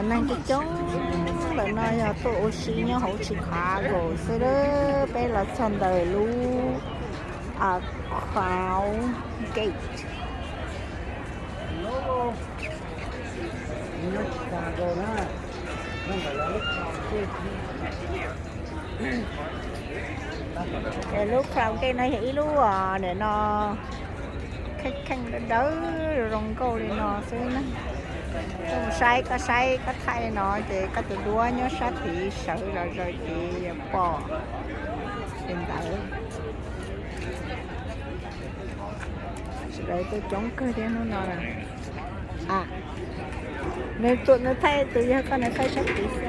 Neeg coob coob ntawm no yog tuaj ua si nyob hauv Chicago xwb. Peb los txog ntawm lub Crown Gate. Lub Crown Gate no yog ib lub, nim no kheej kheej dawb dawb zoo nkauj li no xwb na. Koj mus saib, koj saib koj thaij li no ces koj tus duab nyob sab tid sawv los zaws ces yuav pom li ntawd. Sawv daws tuaj coob kawg thiab hnub no. Nws thaij tus yog koj, nws thaij sab tid xwb.